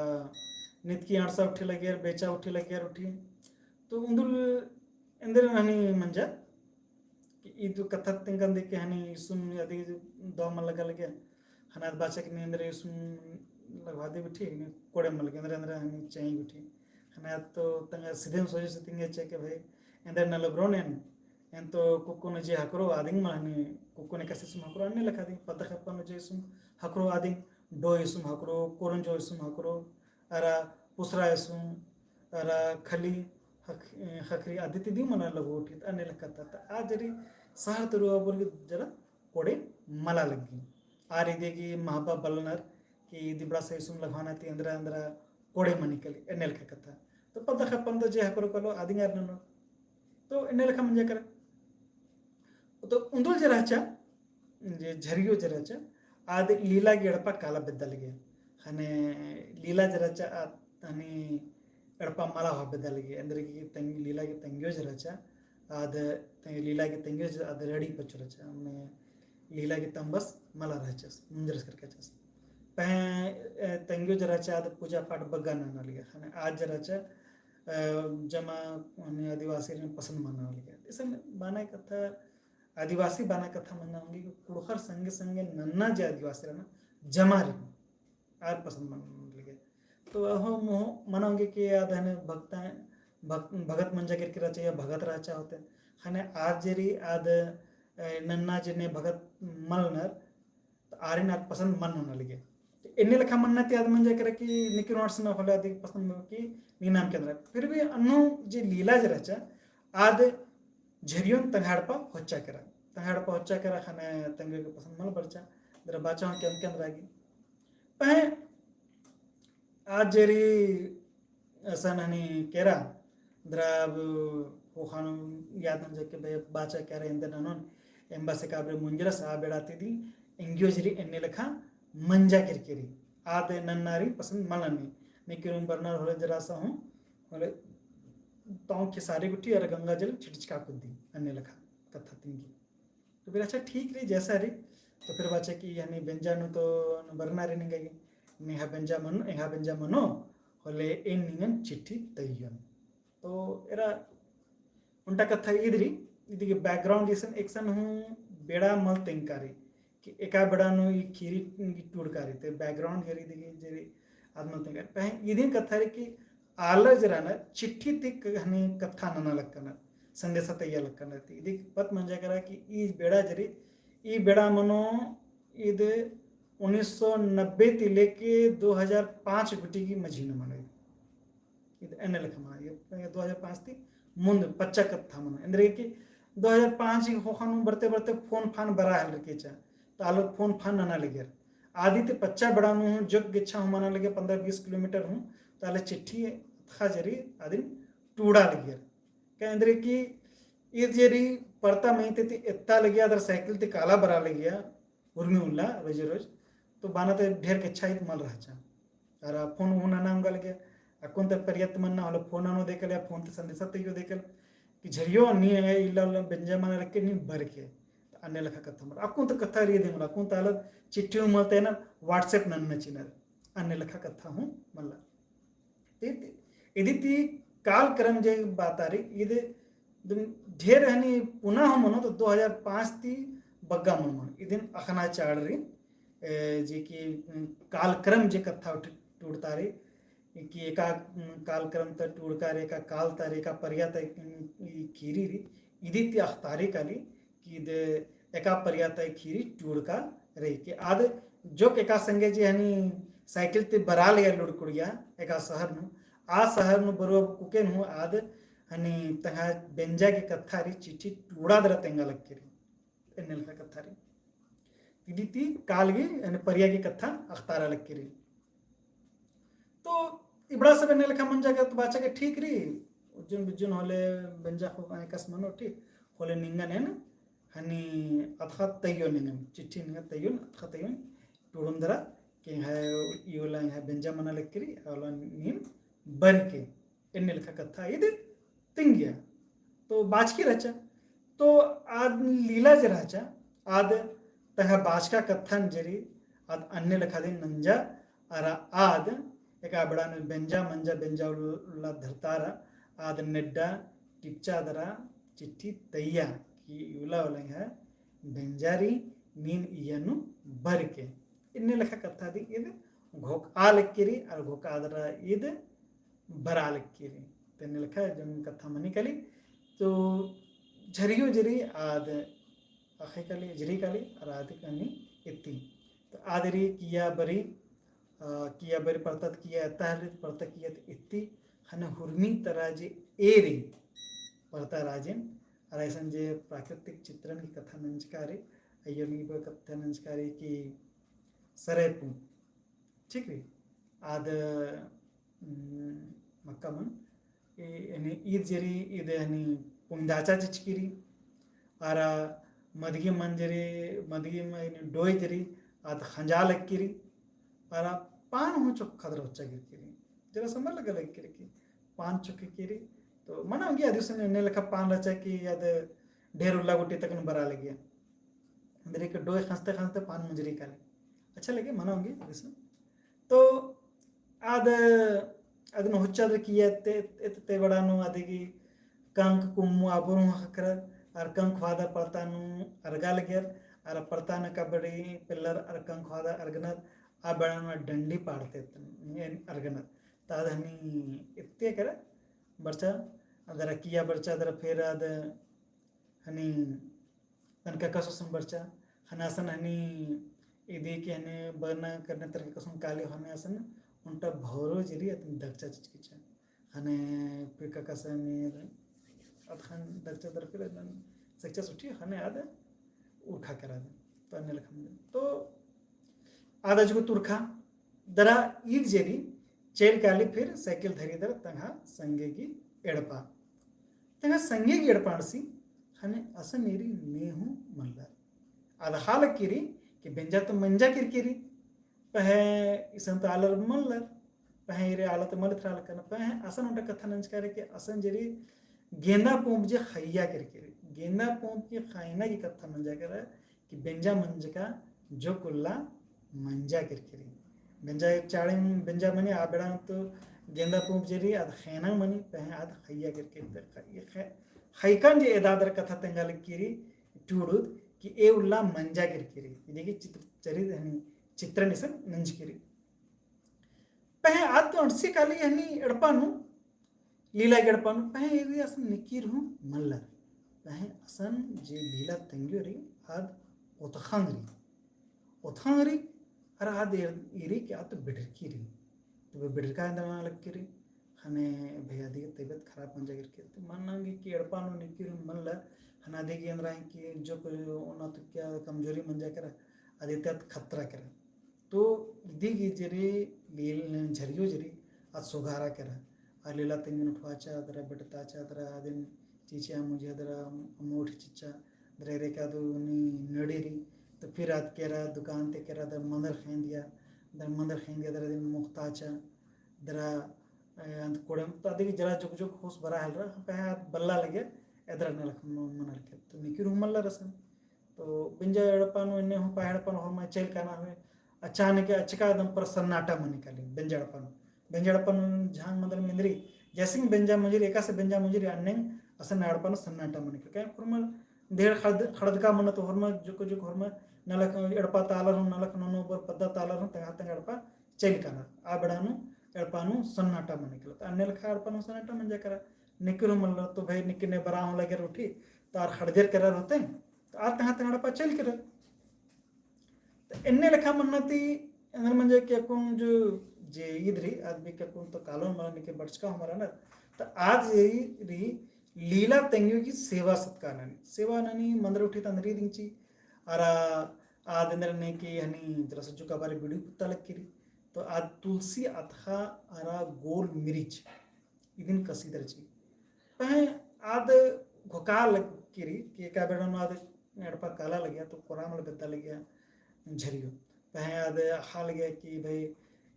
नितकी अंड़सा उठी लगियर, बेचा उठी लगियर उठी। तो उन्दुल एन्देर हनी मंजा कि ईद कत्था तिंकन दे के हनी इसुन अदी दव मल लगा लगे। ख़ने आद बाचा कि नीन एन्देर इसुन लगवा दे गुट्ठी, नीन कोड़े मल लगे, एन्देर एन्देर हनी चाही गुट्ठी। ख़ने आद तो तंग्है सीधे सोचे से तिंगे चे के भाई, एन्देर नलबरोन एन, एन तो कुक्कोन जे ख़क्खरो आदिन मल हनी, कुक्कोन एकासे इसुम ख़क्खरो अन्ने लेखा दिम, पद्दा खेप्पा नू जे इसुम ख़क्खरो आदिन, डो इसुम ख़क्खरो, कोरंजो इसुम ख़क्खरो, अरा पुसरा इसुम, अरा खली ख़क-, ख़क्खरी अदी तिदी मना लगो उठी, अन्ने लेखा ता। तो आ जे रई शहर तरा अबोर गे जरा कोड़े मला लग्गी। आर इदी गही महबा बलनर कि इदी बड़ा सही इसुम लगवाना ती एन्दरा एन्दरा कोड़े मनी काली, एन्ने लेखा कत्था। तो पद्दा खेप्पन तो जे ख़क्खरो कालो आदिन आर ननोर। तो एन्ने लेखा मंजा केरा। तो उन्दुल जे रहचा, जे झरियो जे रहचा, आद लीला गही एड़पा काला बेद्दा लगे। ख़ने लीला जे रहचा, आद हनी एड़पा मला होआ बेद्दा लगे। एन्देर गही तंग-, लीला गही तंग्यो जे रहचा, आद त-, लीला गही तंग्यो जे आद रड़ी पच्चो रहचा। मने लीला गही तम्बस मला रहचस, मुंजरस करके रहचस। पहें, ए, तंग्यो जे रहचा, आद पूजा पाठ बग्गा नना लगे। ख़ने आद जे रहचा, अ, जमा, मने आदिवासीरिन पसंद मना लगे। इसन बअना कत्था आदिवासी बअना कत्था मन्ना ओंगी कि कुँड़ुख़र संगे संगे नन्ना जे आदिवासी रअनर जमा रई, आर पसंद मना लगे। तो अहो मोह मना ओंगी कि आद हने भगता, भग-, भगत मंजा केरकी रहचा या भगत रहचा होते। ख़ने आद जे रई आद, ए, नन्ना जे ने भगत मलनर, तो आरिन आद पसंद मल नना लगे। तो एन्ने लेखा मन्ना ती आद मंजा केरा कि निकिर वाट्स ना होले आद पसंद मल कि नीन नाम केंद्रा। फिर भी अन्नु जे लीला जे रहचा, आद झरियोन तंग्है एड़पा होच्चा केरा। तंग्है एड़पा होच्चा केरा ख़ने तंग्है गे पसंद मल बरचा। दरा बाचा हूँ केंद केंद्रा गे। पहें आद जे रई असन हनी केरा, दरा अब ख़ोख़ा नू याद नंजर के बे बाचा केरा एन्देर ननोन, एम्बस एका बारी मुंजरस आ बेड़ा ती दिम एंग्यो जे रई एन्ने लेखा मंजा केरकी रई। आद नन्ना रई पसंद मल ननी। निकिर उम बरनर होले जरा सा हूँ, होले तौं खेसारी गुट्ठी अरा गंगा जल छिटचका कुद्दी, एन्ने लेखा कत्था तिंगी। तो फिर अच्छा ठीक रई, जैसा रई। तो फिर बाचा कि हनी बेंजा नू तो बरना रई निंगा गे, निंग्है बेंजा मनो, एंग्है बेंजा मनो, होले एन निंगन चिट्ठी तइयोन। तो एरा ओन्टा कत्था ईद रई, इदी गे background इसन एकसन हूँ बेड़ा मल तेंगका रई, कि एका बेड़ा नू ई खीरी टूड़का रई, ते background जे रई इदी गे जे रई आद मल तेंगका रई। पहें इदिन कत्था रई कि आलर जे रअनर चिट्ठी ती क-, हनी कत्था नना लक्कनर, संदेशा तइया लक्कनर। ती इदी पत मंजा केरा कि ई बेड़ा जे रई, ई बेड़ा मनो ईद उन्नीस सौ नब्बे ती लेके दो हज़ार पाँच गुट्ठी की मझी नू मनो ईद। ईद एन्ने लेखा मनो, ये, ये दो हज़ार पाँच ती मुन्द पच्चा कत्था मनो। एन्देरगे कि दो हज़ार पाँच की ख़ोख़ा नू बरते बरते phone फान बरआ हेलरकी रहचा। तो आलर phone फान नना लगियर। आदी ती पच्चा बेड़ा नू हूँ, जोक गेच्छा हूँ मना लगियर पन्द्रह बीस kilometre हूँ, तो आलर चिट्ठी अतख़ा जे रई आदिन टूड़ा लगियर। का एन्देरगे कि ईद जे रई परता मइय्याँ ती एत्ता लगिया, अदर cycle ती काला बरआ लगिया, उर्मी उल्ला रोजे रोज, तो बाना ते ढेर गेच्छा ईद मल रहचा। अरा phone हूँ नना ओंगा लगिया, अक्कुन ते पर्याप्त मन्ना होले phone ननो देकल या phone ती संदेशा तइयो देकल, कि झरियो नीन एंग्है इल्ला उल्ला बेंजा मना लक्की नीन बरके। तो अन्ने लेखा कत्था मल, अक्कुन ते कत्था रई दिम, अक्कुन ते आलर चिट्ठी हूँ मल तइयनर, WhatsApp नन्ना चिअनर, अन्ने लेखा कत्था हूँ मल्ला। ते, ते, इदी ती कालक्रम जे बाता रई, ईद दिम ढेर हनी पुना हूँ मनो तो दो हज़ार पाँच ती बग्गे मल मनो। इदिन अख़ना चाड़ रई, ए, जे कि, उम, कालक्रम जे कत्था उठ-, टूड़ता रई, कि एका, उम, कालक्रम ता टूड़का रई, एका काल ता रई, एका परिया ता, उम, ई खीरी रई, इदी ती अख़तारई काली, कि ईद एका परिया ता ई खीरी टूड़का रई कि आद जोक एका संगे जे हनी cycle ती बरआ लगिया लूड़कुड़िया एका शहर नू, आ शहर नू बरओ कुकेन हूँ आद हनी तंग्है बेंजा गे कत्था रई चिट्ठी टूड़ा दरा तेंगा लक्की रई, एन्ने लेखा कत्था रई। इदी ती काल गे हनी परिया गे कत्था अख़तारआ लक्की रई। तो इबड़ा सब एन्ने लेखा मंजा केरा तो बाचा कि ठीक रई, उज्जुन बिज्जुन होले बेंजा ख़ोख़ा एकासे मनो ठीक, होले निंगन एन हनी अतख़ा तइयो निंगन, चिट्ठी निंगन तइयोन, अतख़ा तइयोन, टूड़ुन दरा, कि एंग्है ई उल्ला एंग्है बेंजा मना लक्की रई, आ उल्ला नीन बरके, एन्ने लेखा कत्था ईद तिंगिया। तो बाचकी रहचा। तो आद लीला जे रहचा, आद तंग्है बाचका कत्थन जे रई, आद अन्ने लेखा दिम नंजा, अरा आद एका बेड़ा नू बेंजा मंजा, बेंजा उल्ला धरतारा, आद नेड्डा टिपचा दरा चिट्ठी तइया, कि ई उल्ला उल्ला एंग्है बेंजा रई, नीन इय्या नू बरके। एन्ने लेखा कत्था दिम ईद घोखआ लक्की रई, अरा घोखआ दरा ईद बरआ लक्की रई। तो एन्ने लेखा जौन कत्था मनी काली, तो झरियो जे रई आद अख़ई काली, एजरी काली, अरा आद कनी एत्ती। तो आद रई किया बरी, अ, किया बरी परता ती किया एत्ता हेलरी, परता किया ती एत्ती, ख़ने हुरमी तरा जे ए रई, परता राजेन, अरा अइसन जे प्राकृतिक चित्रन की कत्था नंजका रई, अइयो नी बे कत्था नंजका रई कि सरे पू ठीक रई। आद, उम, मक्का मन, ए, एन्ने ईद जे रई, ईद हनी पुंदाचा चिचकी रई, अरा मदगी मन जे रई, मदगी मन एन्ने डोय जे रई, आद खंजा लक्की रई, अरा पान हूँ चोक्खा दरा होच्चा केरकी रई। जरा समय लगा लक्की रई कि पान चोक्खा केरकी रई, तो मना ओंगी आदिसन एन्ने लेखा पान रहचा कि आद ढेर उल्ला गुट्ठी तकन बरआ लगिया। एन्देरगे कि डोय खंजते खंजते पान मुंजरी काली। अच्छा लगे, मना ओंगी, अदिसन। तो आद, अदिन होच्चा दरा किया एत्ते, एत्ते बेड़ा नू आद गे कंक कुम्मु आबोर हूँ ख़क्खरर, अरा कंक ख़ोआ दरा परता नू अरगा लगियर, अरा परता नू कबड़ी पेल्लर अरा कंक ख़ोआ दरा अरगनर, आ बेड़ा नू डंडी पाड़ते एन अरगनर। तो आद हनी एत्ते केरा, बरचा, अदरा किया बरचा, अदरा फिर आद हनी तन ककास गुसन बरचा, ख़ने असन हनी इदी के हनी बरना करना तरके कसन काली ख़ने असन ओन्टा भौरो जिरी अतन दगचा चिचकिचा। ख़ने फिर ककास हनी अतख़न दगचा दर फिर अदन सकचा सुठी ख़ने आद उरखा केरा दे। तो अन्ने लेखा मने। तो आद अजगो तुरखा दरा ईद जेरी चइल काली फिर साइकिल धरी दरा तंग्हा संगे गी एड़पा। तंग्हा संगे गी एड़पा अंड़सी ख़ने असन ईरी ने हूँ मल्लर। आद ख़ा लक्किरी कि बेंजा तो मंजा किरकिरी। पहें इसन तो आलर मल्लर। पहें ईरे आलर तो मल थरा लक्कन। पहें असन ओन्टा कत्था नंजका रई कि असन जेरी गेंदा पोंप जे ख़इया किरकिरी। गेंदा पोंप के ख़इना गी कत्था नंजा केरा कि बेंजा मंजका जोक उल्ला मंजा किरकिरी। बेंजा चाड़े बेंजा मनी आ बेड़ा तो गेंदा पोंप जेरी आद ख़इना मनी पहें आद ख़इया किरकिरी। तो ख़इ-, ख़इ-, ख़इकन जे एदा दरा कत्था तेंगा लक्किरी टूड़ुद कि ए उल्ला मंजा किरकिरी। इदी गी चित्र चरित हनी चित्रन इसन नंजकिरी। पहें आद तो अंड़सी काली हनी एड़पा नू लीला गी एड़पा नू पहें ईरी असन निकिर हूँ मल्लर। पहें असन जे लीला तंग्यो रई आद ओतख़ंग रई। ओतख़ंग रई अरा आद ईरी कि आद तो बिडरकी रई। तो बे बिडरका एन्दरा नना लक्किरी। ख़ने भैया दी तबियत खराब मंजा केरकी। तो मन्ना गे कि एड़पा नू निकिर हूँ मल्लर। ख़ने अदी गे एन्दरा कि जोक ओना तो क्या कमजोरी मंजा केरा। अदी ती आद खतरा केरा। तो इदी गे जेरी लील झरियो जेरी आद सोगारा केरा। आ लीला तंग्योन उठवाचा दरा बेटताचा दरा अदिन चिचिया मुझे दरा अम्म उठी चिच्चा दरा एरे का दो नी नड़ी रई। तो फिर आद केरा दुकान ते केरा दरा मंदर ख़ेंदिया। दरा मंदर ख़ेंदिया दरा अदिन मुख्ताचा दरा अंत कोड़े तो अदी गे जरा जुग जुग होस बरा हेलरा। पहें आद बल्ला लगे एदरा नलख मनर के तो निकिर हूँ मल्लर असन। तो बेंजा एड़पा नू एन्ने हूँ पहें एड़पा नू होरमा चइल काना हूँ। अचानक अचका एकदम पर सन्नाटा मनी काली बेंजा एड़पा नू। बेंजा एड़पा नू झांग मंदर मेंदरी जैसे कि बेंजा मुंजरी एकासे बेंजा मुंजरी अन्ने असन एड़पा नू सन्नाटा मनी काली। कहे होरमा ढेर खड़द-, खड़दका मना तो होरमा जुक जुक होरमा नलख एड़पा तालर हूँ नलख ननो बर पद्दा तालर हूँ तंग्हा तंग्हा एड़पा चइल काना। आ बेड़ा नू एड़पा नू सन्नाटा मनी काली। तो अन्ने लेखा एड़पा नू सन्नाटा मंजा केरा। निकिर हूँ मल्लर तो भाई निकिर ने बरा हूँ लगे उठी तो आर खड़जेर केरा रहते। तो आर तंग्हा तंग्हा एड़पा चइल केरा। तो एन्ने लेखा मन्ना ती एन्ने मंजा कि अक्कुन जो जे ईद रई आद भी कि अक्कुन तो कालोन मला निके बरचका हूँ मला ना। तो आद जे रई लीला तंग्यो गी सेवा सत्कार ननी। सेवा ननी मंदर उठी तंदरी दिंची। अरा आद एन्दरा ने कि हनी जरा सज्जो का बारे बीड़ी पुत्ता लक्किरी। तो आद तुलसी अतख़ा अरा गोल मिरिच इदिन कसी दरची। पहें आद घोका लक्किरी कि एका बेड़ा नू आद एड़पा काला लगिया तो कोरा मला बेद्दा लगिया झरियो। पहें आद ख़ा लगिया कि भाई,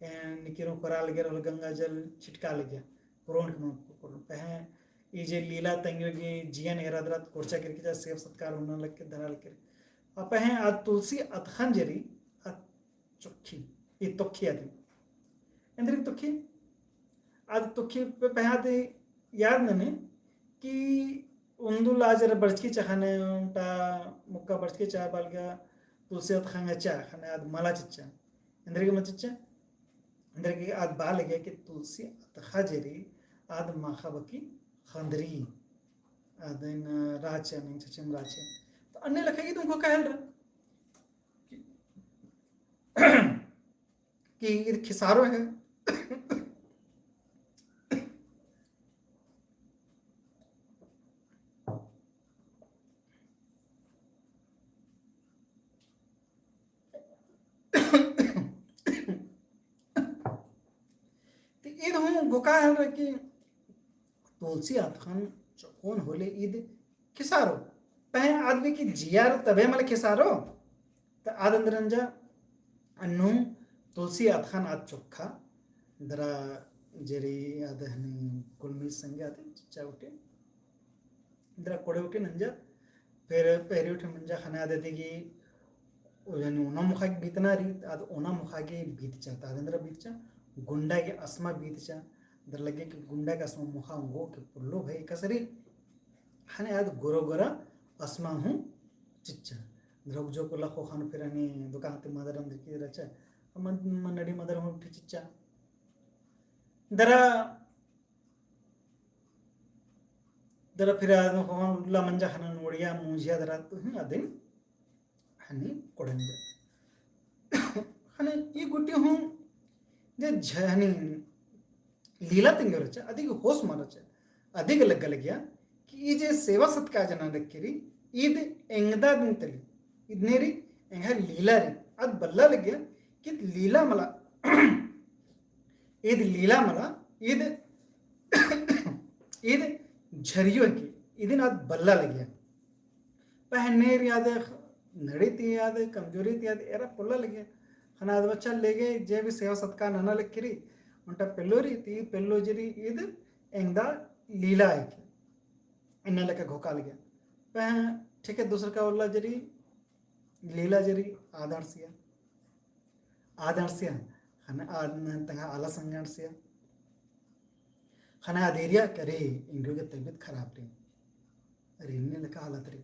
ए, निकिर हूँ कोरा लगिया रहल गंगा जल छिटका लगिया। कोरोन के मन कोरोन। पहें ई जे लीला तंग्यो गी जियन एरा दरा कोरचा केरकी चा सेवा सत्कार होना लग के धरा लग के। आ पहें आद तुलसी अतख़न जेरी आद चोखी, ई तोखी आदि। एन्दरी तोखी, आद तोखी पे पहें आद याद नने कि उन्दुल आजर बरचकी चा ख़ने ओन्टा मुक्का बरचकी चा बालगा तुलसी अतख़ंग चा ख़ने आद मला चिच्चा। एन्दरी के मल चिच्चा, एन्दरी के आद बालगा कि तुलसी अतख़ा जेरी आद माख़ा बकी ख़ंदरी। आदिन राचा, निंग चचिम राचा। तो अन्ने लेखा ईद उनको कहल रहा। कि ईद खिसारो है। तो ईद हूँ घोका हेलरा कि तुलसी अतख़न चोखोन होले ईद खिसारो। पहें आद बे कि जियारो तबे मल खिसारो। तो आद एन्दरा नंजा अन्नु तुलसी अतख़न आद चोखा दरा जेरी आद हनी कुलमी संगे आद चिच्चा उठे। दरा कोड़े उठे नंजा, फिर पहरी उठे मंजा ख़ने आद एदे गे, यानी ओना मुखा गे बीतना रई, आद ओना मुखा गे बीतचा, आद एन्दरा बीतचा, गुंडा गे असमा बीतचा, दरा लगे कि गुंडा गे असमा मुखा ओंगो के पुल्लो भाई एकासे रई, ख़ने आद गोरो गोरा असमा हूँ चिच्चा। दरा उज्जो कुल्ला ख़ोख़न फिर हनी दुकान ती मदर एन्दर की रहचा, मन, मन नड़ी मदर हूँ उठे चिच्चा। दरा दरा फिर आद होन उल्ला मंजा ख़ने नोड़िया मुझिया दरा तो हूँ अदिन हनी कोड़ंजा। ख़ने ई गुट्ठी हूँ जे झ-, हनी लीला तिंगे रहचा, अदिगे होश मल रहचा, अदिगे लग्गा लगिया कि ई जे सेवा सत्कार नना लक्की रई, ईद एंगदा दिन तली, इदने रई एंगा लीला रई, अद बल्ला लगिया कि लीला मला, ईद लीला मला, ईद, ईद झरियो है कि, इदिन अद बल्ला लगिया। पहने रई आद नड़ी ती आद कमजोरी ती आद एरा पोल्ला लगे। ख़ने आद बच्चा लेगे जे भी सेवा सत्कार नना लक्की रई, ओन्टा पेल्लो रई ती पेल्लो जे रई ईद एंगदा लीला है कि। इन्ना लेखा घोखा लगे। पह ठीक है दूसर का उल्ला जे रई लीला जे रई आद अंड़सिया। आद अंड़सिया, ख़ने आद तंगआ आलस अंड़सिया। ख़ने आद एरिया कि अरे, एंग्यो गे तबियत खराब रई। अरे, इन्ने लेखा हालत रई।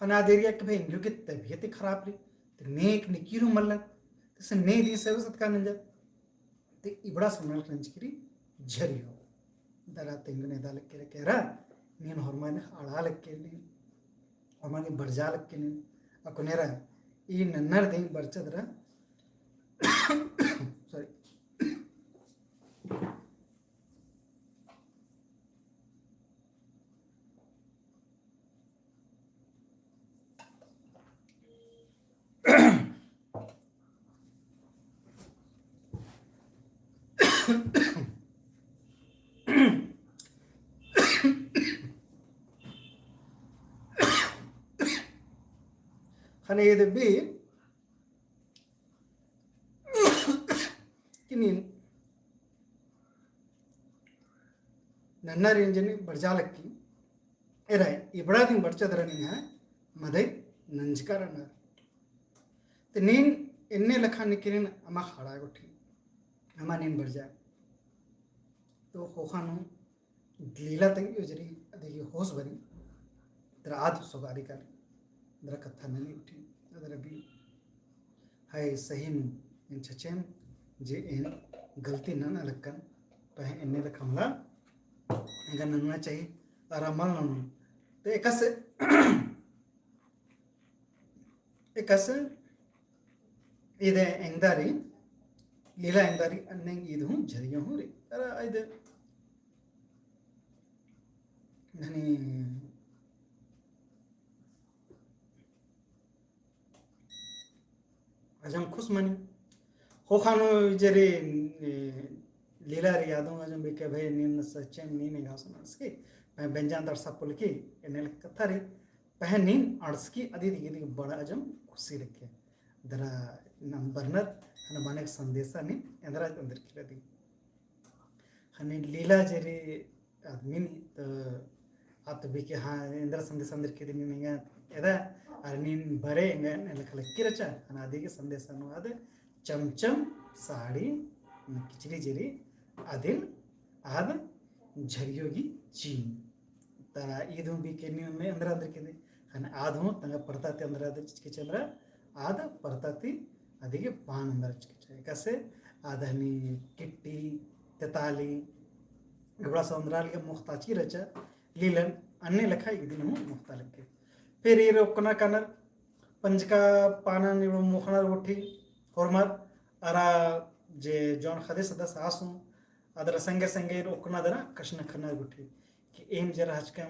ख़ने आद एरिया कि भाई, एंग्यो गे तबियत ही खराब रई। तो नेक निकिरू मल्लन। तसे ने दी सेवा सत्कार नंजा। ते इबड़ा सोनल नंजकी रई झरियो। दरा तेंगने दा लक्की रई केरा, नीन होरमाने अड़ा लक्की नीन। होरमाने बरजा लक्की नीन। अक्कुन एरा, ई नन्नर देंग बरचा दरा। Sorry। ख़ने ईद भी कि नीन नन्नर इंजनी बरजा लक्की, एरा इबड़ा दिन बरचा दरा नीन है मदई नंजका रअनर। ते नीन एन्ने लेखा निकिरिन अमा खाड़ा गुट्ठी, अमा नीन बरजा। तो ख़ोख़ा नू लीला तंग्यो जे रई, अदिगे होश बरई, दरा आद सोगारी काली, दरा कत्था ननी गुट्ठी, अदरा भी हाय सही नू एन चचेम जे एन गलती नना लक्कन, पहें एन्ने लेखा मला एंगा नन्ना चाही, अरा मल ननोन। तो एकासे एकासे ईद एंगदा रई, लीला एंगदा रई, अन्ने ईद हूँ झरियो हूँ रई। अरा ईद ननी अजम खुश मनी। ख़ोख़ा नू जे रई, ए, लीला रई आद हूँ अजम बिके भाई नीन सच्चे नीन एंगा सुनास की, मैं बेंजान दर सपुल की, एन्ने लेखा कत्था रई। पहें नीन अंड़सकी अदी दिगे दिगे बड़ा अजम खुशी लगे। दरा नम बरनर, ख़ने बअनर संदेशा नीन एन्दरा अंदर की रअदी। ख़ने लीला जे रई आदमी नी तो आत बिके हाँ एन्दरा संदेशा अंदर की रअदी नीन एंगा एदा, अरा नीन बरे एंगा एन्ने लेखा लक्की रहचा, ख़ने अदिगे संदेशा नू आद चमचम साड़ी न किचरी जे रई अदिन आद झरियो गही चिन्ह। तरा ईद हूँ बिके नीन एन्दरा अंदर की रअदी। ख़ने आद हूँ तंगआ परता ती एन्दरा अंदर चिचकी चिच्चा, आद परता ती अदिगे पान एन्दरा चिचकी चिच्चा। एकासे आद हनी किट्टी, तेताली, इबड़ा सोंदरा लगे मोख़ता चिच्चा रहचा, लीलन अन्ने लेखा ईदिन हूँ मोख़ता लगे। फिर ईर ओक्कना कानर पंजका पानन इबड़ा मोख़नर गुट्ठी होरमर, अरा जे जौन ख़द्द सदस्य आस हूँ, अदरा संगे संगे ओक्कना दरा कछनखरनर गुट्ठी। कि एम जे रहचकम,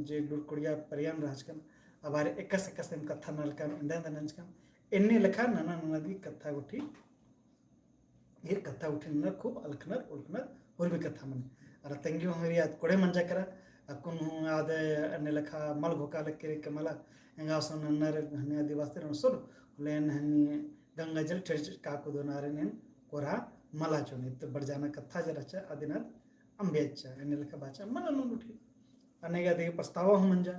जे लुरकुड़िया परियन रहचकम, अबारे एकासे एकासे एम कत्था नलकम, एन्दा एन्दा नंजकम, एन्ने लेखा नना नना दी कत्था गुट्ठी, ईर कत्था गुट्ठी ननर खूब अलखनर, उलखनर, होरमी कत्था मनी। अरा तंग्यो हूँ ईर आद कोड़े मंजा केरा, अक्कुन हूँ आद एन्ने लेखा मल घोखा लक्की रई के मला, एंगा असन नन्नर हनी आदिवासी रअनर सुर, होले एन हनी गंगा जल ठेर काकु दोनारे नीन कोरा मला चोनी, तो बरजाना कत्था जे रहचा, अदिन आद अम्बेच्चा, एन्ने लेखा बाचा, मल ननोन गुट्ठी। अन्ने गे अदिगे पछतावा हूँ मंजा।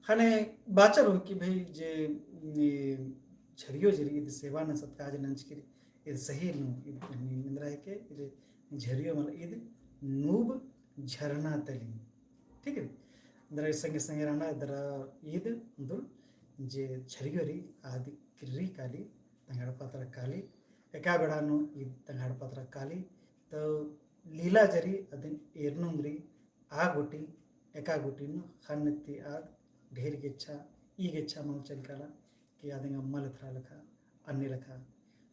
ख़ने बाचर हूँ कि भाई जे, ए, झरियो जे रई ईद सेवा न सत्कार जे नंजकी रई, ईद सही नू, ईद एन्ने एन्दरा है के, ईद झरियो मल ईद नूब झरना तली। ठीक है? एन्दरा संगे संगे रअना, एन्दरा ईद उन्दुल जे झरियो रई आद किर्री काली, तंगआ एड़पा तरा काली, एका बेड़ा नू ईद तंगआ एड़पा तरा काली, तो लीला जे रई अदिन एरनुम रई, आ गूटी, एका गूटी नू ख़न्न ती आद ढेर गेच्छा, ई गेच्छा मल चंकाला कि आदिन अम्मा लेथरा लेखा, अन्ने लेखा।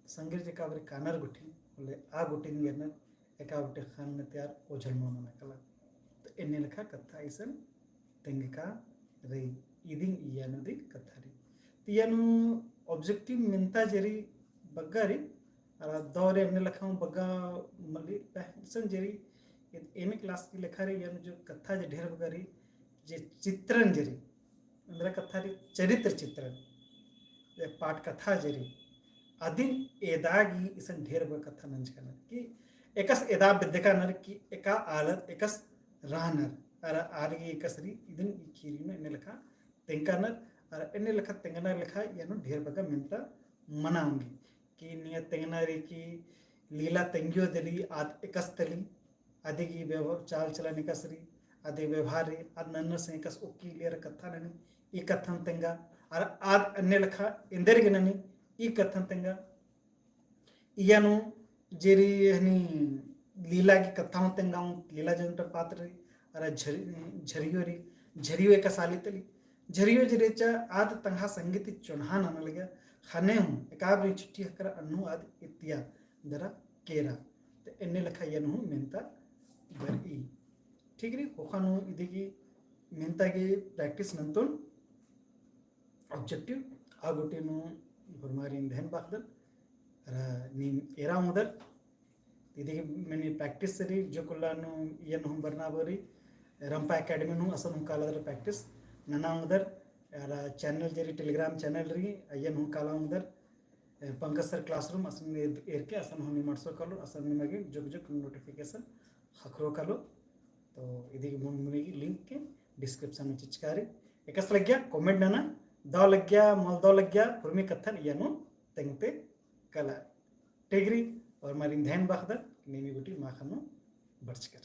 संगेर जे काबरी कानर गूटी, होले आ गूटी नू एरनर, एका गूटी ख़न्न ती आर ओझल मल मना काला। तो एन्ने लेखा कत्था इसन तेंगका रई, इदिन इया नू दी कत्था रई। तो इया नू objective मेन्ता जे रई बग्गा रई, अरा दौ रई एन्ने लेखा हूँ बग्गा मल्ली, पहले इसन जे रई, एम ए class की लेखा रई, इया नू जो कत्था जे ढेर बग्गा रई, जे चित्रण जे रई, एन्दरा कत्था रई चरित्र चित्रण, जे पाट कत्था जे रई, अदिन एदा गही इसन ढेर बग्गा कत्था नंजकानर कि एकस एदा बेद्दकानर कि एका आलर एकस रअनर, अरा आर गही एकस रई, इदिन ई ख़ीरी नू एन्ने लेखा तेंगकानर, अरा एन्ने लेखा तेंगना लेखा इया नू ढेर बग्गा मेन्ता मना ओंगी। कि निया तेंगना रई कि लीला तेंगियो दली आद एकस तली, अदी गही व्यवहार, चाल चलन एकस रई, अदी व्यवहार रई, आद नन्नर से एकस ओक्की लियर कत्था ननी, ई कत्थन तेंगा, अरा आद अन्ने लेखा एन्देर गे ननी, ई कत्थन तेंगा। इया नू जे रई हनी लीला गही कत्था हूँ तेंगा हूँ, लीला जे ओन्टा पात्र रई, अरा झर-, झरियो रई, झरियो एकस आली तली, झरियो जे रहचा आद तंग्है संगी ती चोन्हा नना लगिया, ख़ने हूँ एकाबरी चिट्ठी ख़क्खरा अन्नु आद इत्तिया दरा केरा। तो एन्ने लेखा इया नू हूँ मेन्ता बरई। ठीक रई, ख़ोख़ा नू इदी गही मेन्ता गही practice नन्तोन। Objective आ गूटी नू होरमारिन देहन बाखदन, अरा नीम एरा ओंगदर। इदी गही मेनी practice रई, जो कुल्ला नू इया नू हूँ बरना बरई, रंपा academy नू असन हूँ काला दरा practice नना ओंगदर, अरा channel जे रई, Telegram channel रई, इया नू हूँ काला ओंगदर, ए, पंकज sir classroom असन ए-, एरके असन हूँ नीम अंड़सो कालो, असन नीम गे जोक जोक notification ख़क्खरो कालो। तो इदी गही मुन्द मुन्द गही link के description नू चिचका रई। एकस लग्गिया comment नना, दौ लग्गिया, मल दौ लग्गिया, हुरमी कत्थन इया नू तेंगते कला। ठीक रई, होरमारिन देहन बाखदन, नीम ई गूटी माख़ा नू बरचकर।